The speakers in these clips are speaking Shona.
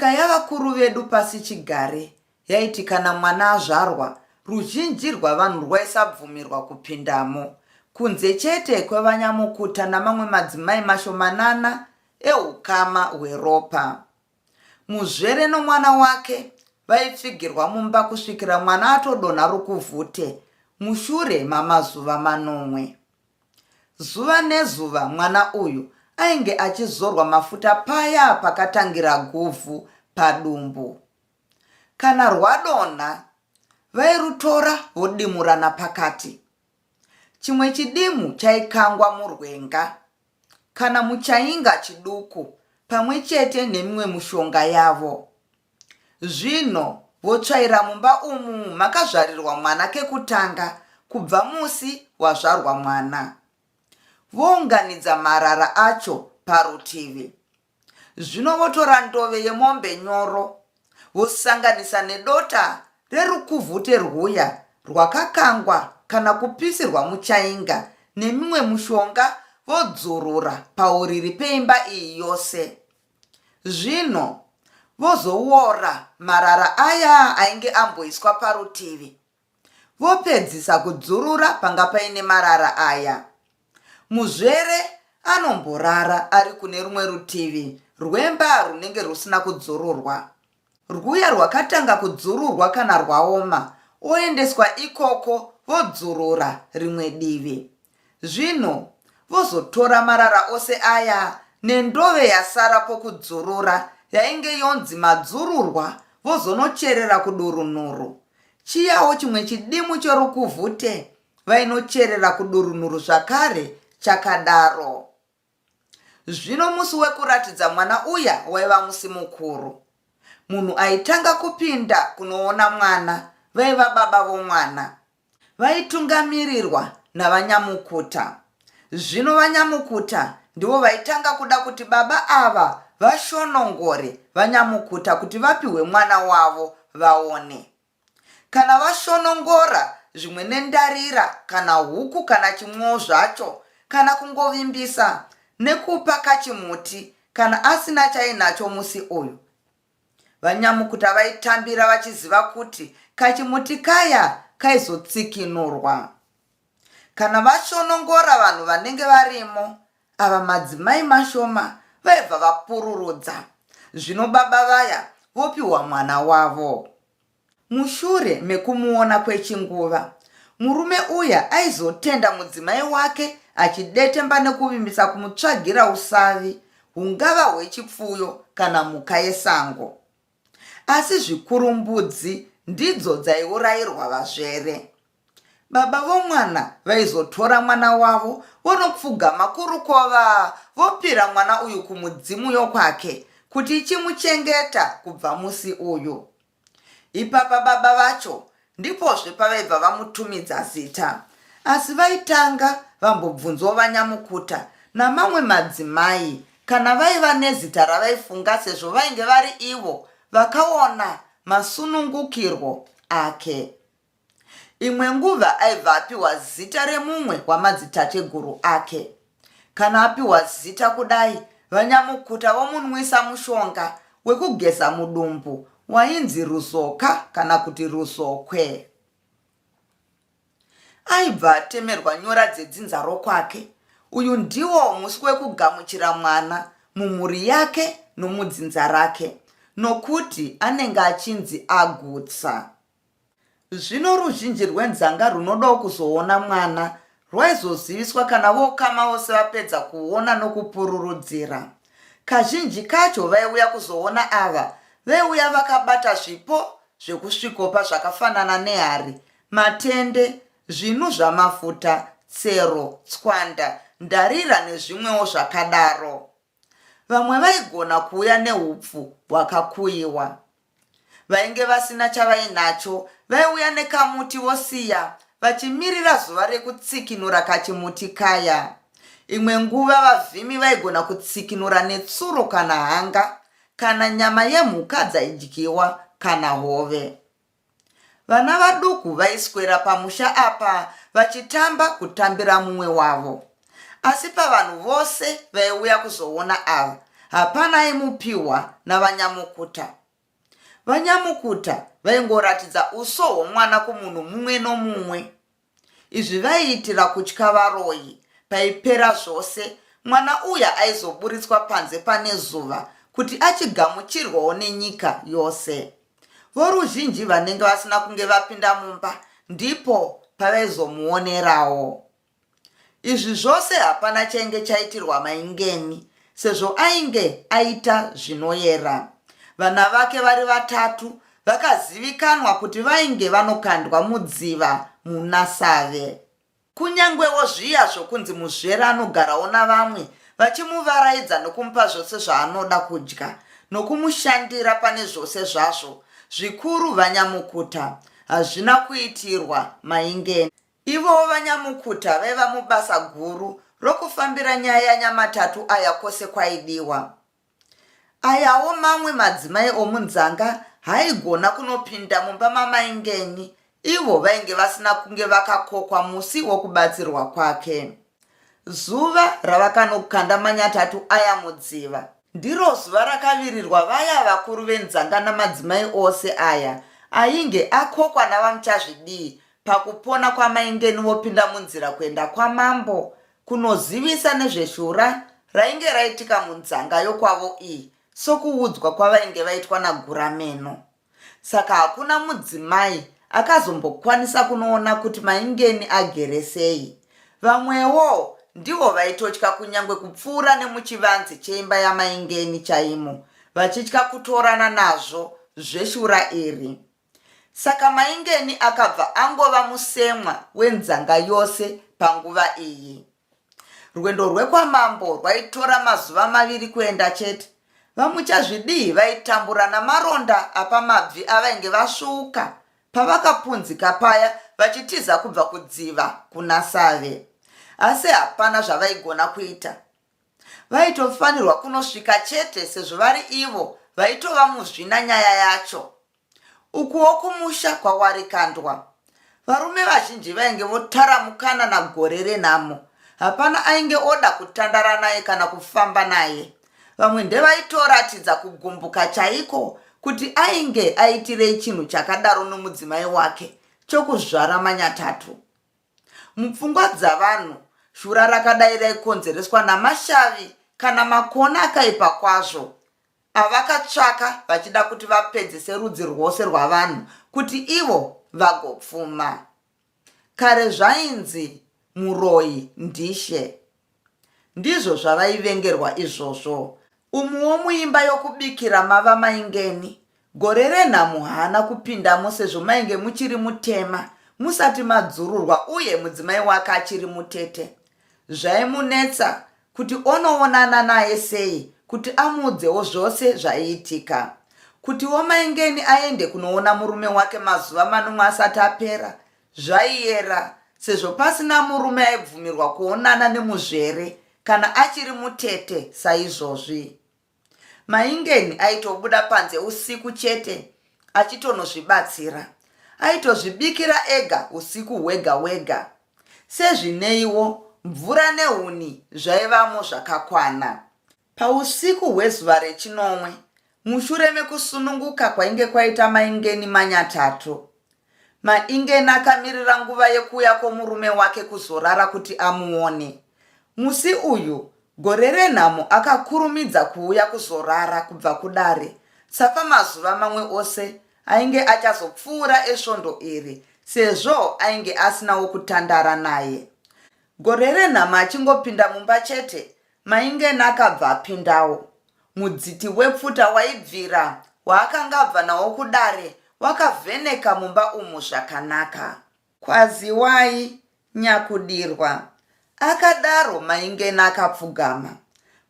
Tsika yavakuru vedu pasichigare yaiti kana mwana azvarwa, ruzhinji rwavanhu rwaisabvumirwa kupindamo, kunze chete kwevanyamukuta namamwe madzimai mashomanana ehukama hweropa. Muzvere nomwana wake vaipfigirwa mumba kusvikira mwana atodonha rukuvhute mushure mamazuva manomwe. Zuva nezuva mwana uyu ainge achizorwa mafuta paya pakatangira guvhu padumbu. Kana rwadonha, vairutora vodimurana pakati. Chimwe chidimu chaikangwa murwenga kana muchainga chiduku pamwe chete nemimwe mushonga yavo. Zvino votsvaira mumba umu makazvarirwa mwana kekutanga kubva musi wazvarwa mwana. Vounganidza marara acho parutivi. Zvino votora ndove yemombe nyoro vosanganisa nedota rerukuvhute rwuya rwakakangwa kana kupisirwa muchainga nemimwe mushonga vodzurura pauriri peimba iyi yose. Zvino vozowora marara aya ainge amboiswa parutivi. Vopedzisa kudzurura panga paine marara aya. Muzvere anomborara ari kune rumwe rutivi rwemba rwunenge rwusina kudzururwa. Rwuya rwakatanga kudzururwa kana rwaoma oendeswa ikoko vodzurura rimwe divi. Zvino vozotora marara ose aya nendove yasara pokudzurura yainge yonzi madzururwa vozonocherera kudurunhuru. Chiyawo chimwe chidimu cherukuvhute vainocherera kudurunhuru zvakare chakadaro. Zvino musi wekuratidza mwana uya waiva musi mukuru. Munhu aitanga kupinda kunoona mwana vaiva baba vomwana. Vaitungamirirwa navanyamukuta. Zvino vanyamukuta ndivo vaitanga kuda kuti baba ava vashonongore vanyamukuta kuti vapihwe mwana wavo vaone. Kana vashonongora zvimwe nendarira kana huku kana chimwewo zvacho kana kungovimbisa nekupa kachimuti kana asina chainacho musi uyu. Vanyamukuta vaitambira vachiziva kuti kachimuti kaya kaizotsikinurwa. Kana vashonongora vanhu vanenge varimo ava madzimai mashoma vaibva vapururudza zvino baba vaya vopiwa mwana wavo. Mushure mekumuona kwechinguva, murume uya aizotenda mudzimai wake achidetemba nekuvimbisa kumutsvagira usavi hungava hwechipfuyo kana mhuka yesango. Asi zvikuru mbudzi ndidzo dzaiurairwa vazvere. Baba vomwana vaizotora mwana wavo vonopfugama kurukova vopira mwana uyu kumudzimu yokwake kuti ichimuchengeta kubva musi uyu. Ipapa baba vacho ndipozve pavaibva vamutumidza zita. Asi vaitanga vambobvunzwawo vanyamukuta namamwe madzimai kana vaiva nezita ravaifunga sezvo vainge vari ivo vakaona masunungukirwo ake. Imwe nguva aibva apiwa zita remumwe wamadzitateguru ake. Kana apiwa zita kudai, vanyamukuta vomunwisa mushonga wekugeza mudumbu wainzi ruzoka kana kuti ruzokwe. Aibva atemerwa nyora dzedzinza rokwake. Uyu ndiwo musi wekugamuchira mwana mumhuri yake nomudzinza rake nokuti anenge achinzi agutsa. Zvino ruzhinji rwenzanga runodawo kuzoona mwana rwaizoziviswa kana vokama vose vapedza kuona nokupururudzira. Kazhinji kacho vaiuya kuzoona ava vaiuya vakabata zvipo zvekusvikopa zvakafanana nehari, matende, zvinu zvamafuta, tsero, tswanda, ndarira nezvimwewo zvakadaro. Vamwe vaigona kuuya neupfu hwakakuyiwa. Vainge vasina chavainacho vaiuya nekamuti vosiya vachimirira zuva rekutsikinura kachimuti kaya. Imwe nguva vavhimi vaigona kutsikinura netsuro kana hanga kana nyama yemhuka dzaidyiwa kana hove. Vana vaduku vaiswera pamusha apa vachitamba kutambira mumwe wavo. Asi pavanhu vose vaiuya kuzoona ava, Hapana aimupiwa navanyamukuta. Vanyamukuta vaingoratidza uso hwomwana kumunhu mumwe nomumwe. Izvi vaiitira kutya varoyi. Paipera zvose, mwana uya aizoburitswa panze pane zuva kuti achigamuchirwawo nenyika yose. Voruzhinji vanenge vasina kunge vapinda mumba ndipo pavaizomuonerawo. Izvi zvose hapana chainge chaitirwa Maingeni sezvo ainge aita zvinoyera. Vana vake vari vatatu vakazivikanwa kuti vainge vanokandwa mudziva muna Save. Kunyangwewo zviya zvokunzi muzvere anogarawo navamwe vachimuvaraidza nokumupa zvose zvaanoda kudya nokumushandira pane zvose zvazvo, zvikuru vanyamukuta, hazvina kuitirwa Maingeni. Ivowo vanyamukuta vaiva mubasa guru rokufambira nyaya yanyamatatu aya kwose kwaidiwa. Ayawo mamwe madzimai omunzanga haaigona kunopinda mumba maMaingeni ivo vainge vasina kunge vakakokwa musi wokubatsirwa kwake. Zuva ravakanokanda manyatatu aya mudziva, ndiro zuva rakavirirwa vaya vakuru venzanga namadzimai ose aya ainge akokwa naVaMuchazvidii Pakupona kwaMaingeni vopinda munzira kuenda kwamambo kunozivisa nezveshura rainge raitika munzanga yokwavo iyi sokuudzwa kwavainge vaitwa naGurameno. Saka hakuna mudzimai akazombokwanisa kunoona kuti Maingeni agere sei. Vamwewo ndivo vaitotya kunyangwe kupfuura nemuchivanze cheimba yaMaingeni chaimo vachitya kutorana nazvo zveshura iri. Saka Maingeni akabva angova musemwa wenzanga yose panguva iyi. Rwendo rwekwamambo rwaitora mazuva maviri kuenda chete. VaMuchazvidii vaitambura namaronda apamabvi avainge vasvuuka pavakapunzika paya vachitiza kubva kudziva kuna Save. Asi hapana zvavaigona kuita. Vaitofanirwa kunosvika chete sezvo vari ivo vaitova muzvina nyaya yacho. Ukuwo kumusha kwaWarikandwa, varume vazhinji vainge votaramukana nagore renhamo. Hapana ainge oda kutandara naye kana kufamba naye. Vamwe ndevaitoratidza kugumbuka chaiko kuti ainge aitirei chinhu chakadaro nomudzimai wake chokuzvara manyatatu. Mupfungwa dzavanhu, shura rakadai raikonzereswa namashavi kana makona akaipa kwazvo avakatsvaka vachida kuti vapedzise rudzi rwose rwavanhu kuti ivo vagopfuma. Kare zvainzi muroyi ndishe. Ndizvo zvavaivengerwa izvozvo. Umuwo muimba yokubikira mava maingeni, gore renhamo haana kupindamo sezvo mainge muchiri mutema, musati madzururwa uye mudzimai wake achiri mutete. Zvaimunetsa kuti onoonana naye sei kuti amuudzewo zvose zvaiitika. Kutiwo Maingeni aende kunoona murume wake mazuva manomwe asati apera, zvaiyera sezvo pasina murume aibvumirwa kuonana nemuzvere kana achiri mutete saizvozvi. Maingeni aitobuda panze usiku chete achitonozvibatsira. Aitozvibikira ega usiku hwega hwega. Sezvineiwo, mvura nehuni zvaivamo zvakakwana. Pausiku hwezuva rechinomwe, mushure mekusununguka kwainge kwaita Maingeni manyatatu, Maingeni akamirira nguva yekuuya kwomurume wake kuzorara kuti amuone. Musi uyu, Gorerenhamo akakurumidza kuuya kuzorara kubva kudare sapamazuva mamwe ose ainge achazopfuura esvondo iri sezvo ainge asina wokutandara naye. Gorerenhamo achingopinda mumba chete, Maingeni akabva apindawo. Mudziti wepfuta waibvira waakanga abva nawo kudare wakavheneka mumba umu zvakanaka. Kwaziwai, Nyakudirwa, akadaro Maingeni akapfugama.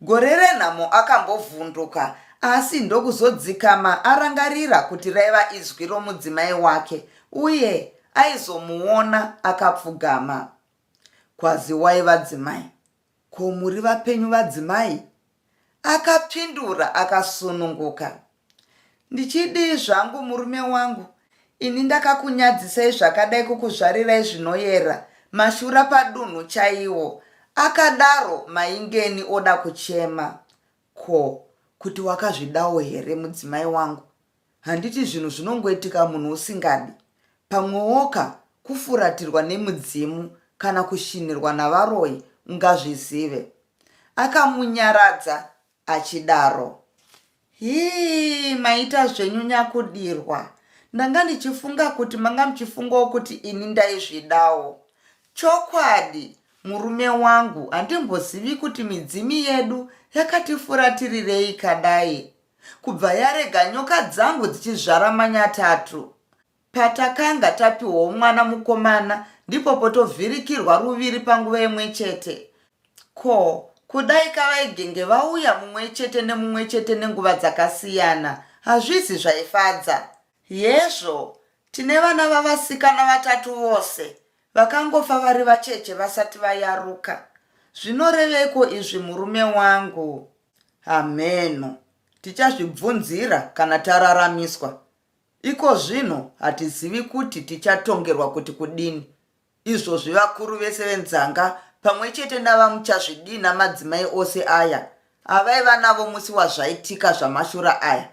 Gorerenhamo akambovhunduka asi ndokuzodzikama arangarira kuti raiva izwi romudzimai wake uye aizomuona akapfugama. Kwaziwai vadzimai, Ko muri vapenyu vadzimai? Akapindura akasununguka. Ndichidii zvangu murume wangu, ini ndakakunyadzisai zvakadai kukuzvarirai zvinoyera, mashura padunhu chaiwo, akadaro Maingeni oda kuchema. Ko. kuti wakazvidawo here mudzimai wangu. Handiti zvinhu zvinongoitika munhu usingadi? Pamwewoka kufuratirwa nemudzimu kana kushinhirwa navaroyi ungazvizive. Akamunyaradza achidaro. Hii maita zvenyu nyakudirwa. Ndanga ndichifunga kuti manga muchifungawo kuti ini ndaizvidawo. Chokwadi murume wangu handimbozivi kuti midzimi yedu yakatifuratirirei kadai. Kubva yarega nyoka dzangu dzichizvara manyatatu. Patakanga tapiwawo mwana mukomana ndipo potovhirikirwa ruviri panguva imwe chete. Ko, kudai kavaigenge vauya mumwe chete nemumwe chete nenguva dzakasiyana, hazvizi zvaifadza? Hezvo, tine vana vavasikana vatatu vose vakangofa vari vacheche vasati vayaruka. Zvinoreveiko izvi murume wangu? Hameno, tichazvibvunzira kana tararamiswa. Ikozvino hatizivi kuti tichatongerwa kuti kudini. Izvozvi vakuru vese venzanga pamwe chete navaMuchazvidii namadzimai ose aya avaiva navo musi wazvaitika zvamashura aya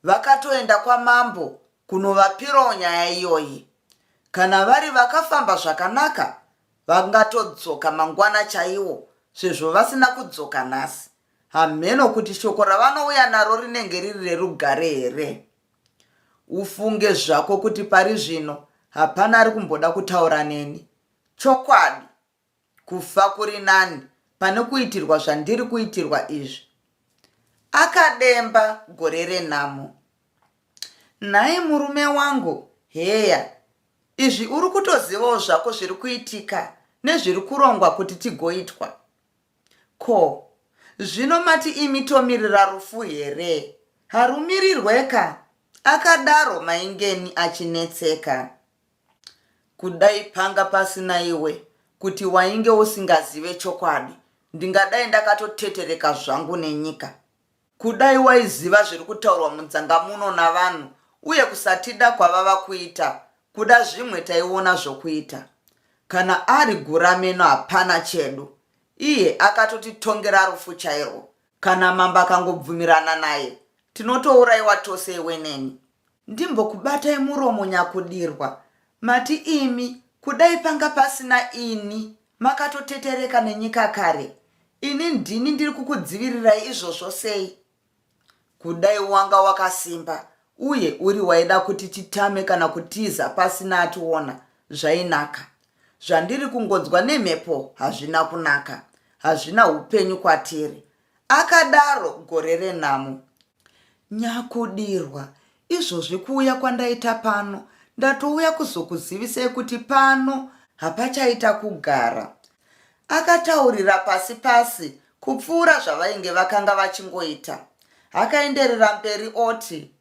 vakatoenda kwamambo kunovapirawo nyaya iyoyi. Kana vari vakafamba zvakanaka vangatodzoka mangwana chaiwo sezvo vasina kudzoka nhasi. Hamheno kuti shoko ravanouya naro rinenge riri rerugare here? Ufunge zvako kuti pari zvino hapana ari kumboda kutaura neni. Chokwadi, kufa kuri nani pane kuitirwa zvandiri kuitirwa izvi. Akademba gore renhamo. Nhai murume wangu, heya, izvi uri kutozivawo zvako zviri kuitika nezviri kurongwa kuti tigoitwa. Ko, zvino mati imi tomirira rufu here? Harumirirweka, akadaro Maingeni achinetseka. Kudai panga pasina iwe kuti wainge usingazive chokwadi, ndingadai ndakatotetereka zvangu nenyika. Kudai waiziva zviri kutaurwa munzanga muno navanhu uye kusatida kwavava kuita, kuda zvimwe taiona zvokuita. Kana ari Gurameno hapana chedu. Iye akatotitongera rufu chairwo. Kana mambo akangobvumirana naye, tinotouraiwa tose iwe neni. Ndimbokubatai muromo nyakudirwa. Mati imi kudai panga pasina ini makatotetereka nenyika kare. Ini ndini ndiri kukudzivirirai izvozvo sei? Kudai wanga wakasimba uye uri waida kuti titame kana kutiza pasina ationa, zvainaka. Zvandiri kungonzwa nemhepo hazvina kunaka. Hazvina upenyu kwatiri. Akadaro gore renhamo. Nyakudirwa, izvozvi kuuya kwandaita pano ndatouya kuzokuzivisai kuti pano hapachaita kugara. Akataurira pasi pasi kupfuura zvavainge vakanga vachingoita. Akaenderera mberi oti,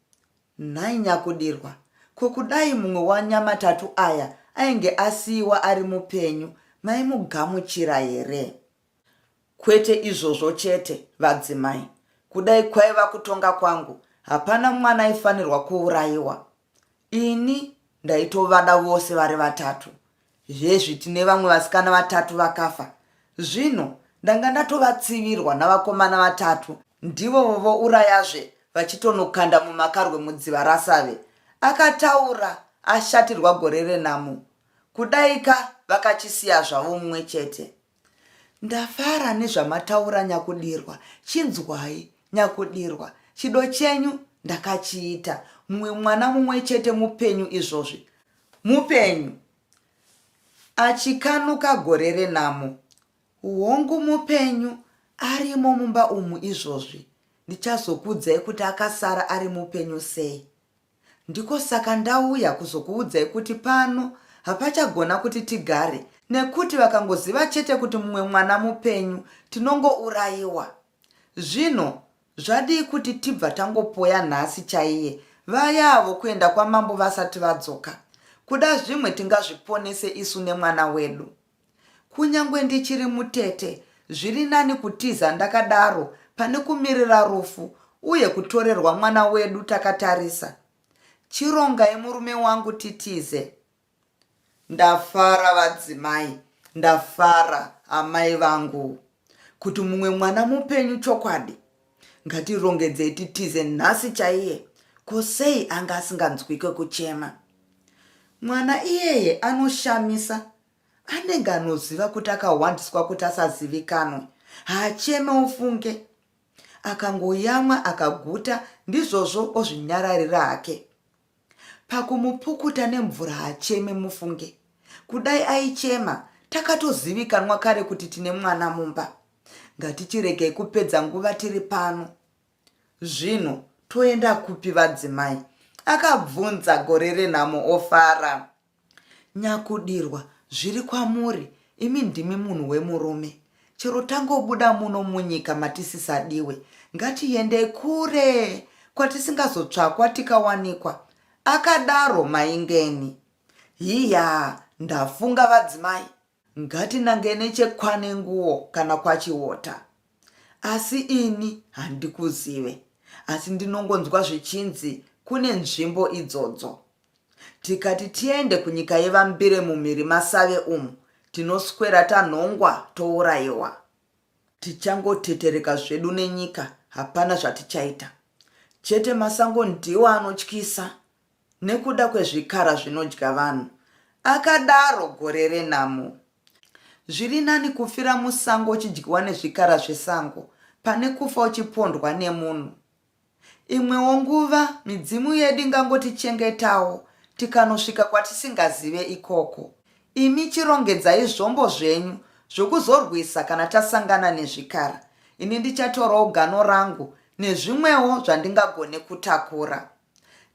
Nhai Nyakudirwa, ko kudai mumwe waNyamatatu aya ainge asiiwa ari mupenyu maimugamuchira here? Kwete izvozvo chete, vadzimai. Kudai kwaiva kutonga kwangu, hapana mwana aifanirwa kuurayiwa. Ini ndaitovada vose vari vatatu. Zvezvi tine vamwe vasikana vatatu vakafa. Zvino ndanga ndatovatsivirwa navakomana vatatu ndivo vourayazve vachitonokanda mumakarwe mudziva raSave, akataura ashatirwa gore renhamo. Kudaika vakachisiya zvavo mumwe chete. Ndafara nezvamataura nyakudirwa. Chinzwai nyakudirwa, chido chenyu ndakachiita. Mumwe mwana mumwe chete mupenyu izvozvi. Mupenyu. Achikanuka gore renhamo. Hongu mupenyu, arimo mumba umu izvozvi. Ndichazokuudzai kuti akasara ari mupenyu sei. Ndiko saka ndauya kuzokuudzai kuti pano hapachagona kuti tigare nekuti vakangoziva chete kuti mumwe mwana mupenyu tinongourayiwa. Zvino zvadii kuti tibva tangopoya nhasi chaiye vaya vokuenda kwamambo vasati vadzoka? Kuda zvimwe tingazviponese isu nemwana wedu. Kunyangwe ndichiri mutete, zviri nani kutiza ndakadaro pane kumirira rufu uye kutorerwa mwana wedu takatarisa. Chirongai murume wangu titize. Ndafara vadzimai, ndafara amai vangu. Kuti mumwe mwana mupenyu chokwadi. Ngatirongedzei titize nhasi chaiye. Ko sei anga asinganzwike kuchema? Mwana iyeye anoshamisa. Anenge anoziva kuti akahwandiswa kuti asazivikanwe. Haacheme ufunge. Akangoyamwa akaguta ndizvozvo ozvinyararira hake. Pakumupukuta nemvura haacheme mufunge. Kudai aichema takatozivikanwa kare kuti tine mwana mumba. Ngatichiregei kupedza nguva tiri pano. Zvino toenda kupi vadzimai? Akabvunza Gorerenhamo ofara. Nyakudirwa zviri kwamuri imi ndimi munhu wemurume. Chero tangobuda muno munyika matisisadiwe ngatiyendei kure kwatisingazotsvakwa tikawanikwa, akadaro Maingeni. Hiya ndafunga vadzimai. Ngatinange nechekwaNenguwo kana kwaChiwota. Asi ini handikuzive asi ndinongonzwa zvichinzi kune nzvimbo idzodzo. Tikati tiende kunyika yeVambire mumhiri maSave umu tinoswera tanhongwa touraiwa. Tichangotetereka zvedu nenyika hapana zvatichaita. Chete masango ndiwo anotyisa nekuda kwezvikara zvinodya vanhu, akadaro Gorerenhamo. Zviri nani kufira musango uchidyiwa nezvikara zvesango pane kufa uchipondwa nemunhu. Imwewo nguva midzimu yedu ingangotichengetawo tikanosvika kwatisingazive ikoko. Imi chirongedzai zvombo zvenyu zvokuzorwisa kana tasangana nezvikara. Ini ndichatorawo gano rangu nezvimwewo zvandingagone kutakura.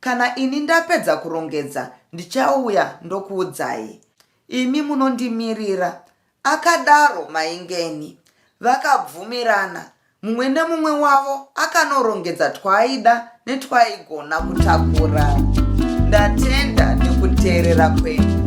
Kana ini ndapedza kurongedza ndichauya ndokuudzai. Imi munondimirira, akadaro Maingeni. Vakabvumirana, mumwe nemumwe wavo akanorongedza twaaida netwaaigona kutakura. Ndatenda nekuteerera kwenyu.